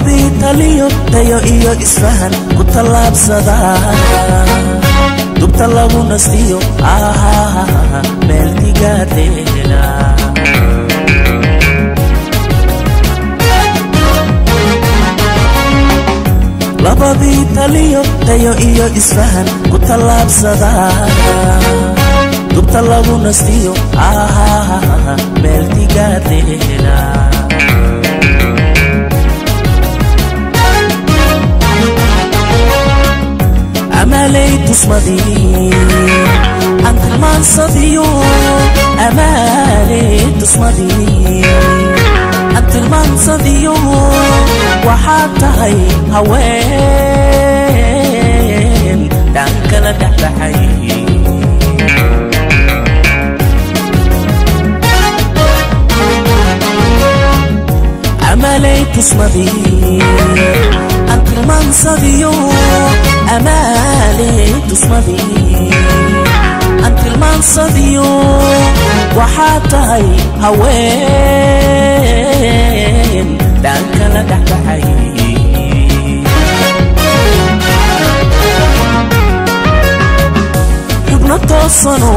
Labadii taliyo tayo iyo isfahan ku tallaabsada dubta lagu nastiyo meel tigaadheela Labadii taliyo tayo iyo isfahan ku tallaabsada dubta lagu nastiyo meel tigaadheela Amaley tusmadii aan tilmaansadiyo amaley tusmadii aan tilmaansadiyo waxaad tahay haween dhan kala dhexbaxay Amaley tusmadii aan tilmaansadiyo amaley tusmadii aan tilmaansadiyo waxaad tahay haween dhan kala dhexbaxay Xubno toosano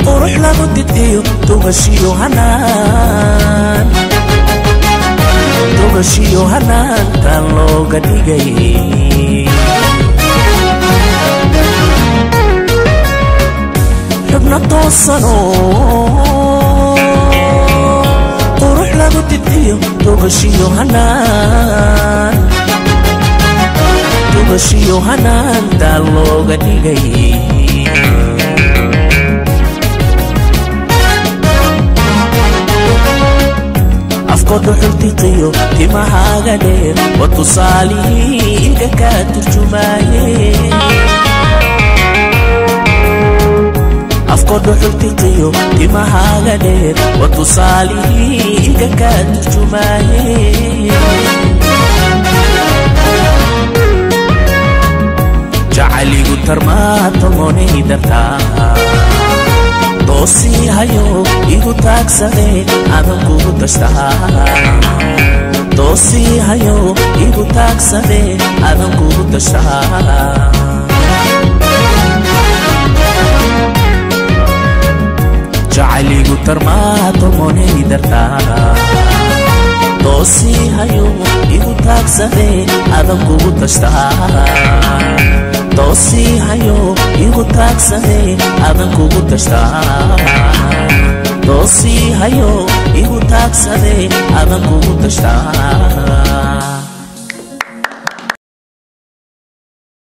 qurux lagu didciyo tugashiyo hanaan tugashiyo hanaan tan looga dhigay Xubno toosano qurux lagu didciyo tugashiyo hanaan tugashiyo hanaan tan looga dhigay Afkooda xultiqiyo timahaaga dheer waa tusaalihii iga kaa turjumaaye Afkooda xultiqiyo timahaaga dheer waa tusaalihii iga kaa turjumaaye Jacayligu tarmaa tolmoonay dartaa Doosii hayo igu taagsade adan kugu tashtaa Doosii hayo igu taagsade adan kugu tashtaa Jacayligu tarmaa tolmoonay dartaa Doosii hayo igu taagsade adan kugu tashtaa Doosii hayo igu taagsade adan kugu tashtaa Doosii hayo igu taagsade adan kugu tashtaa.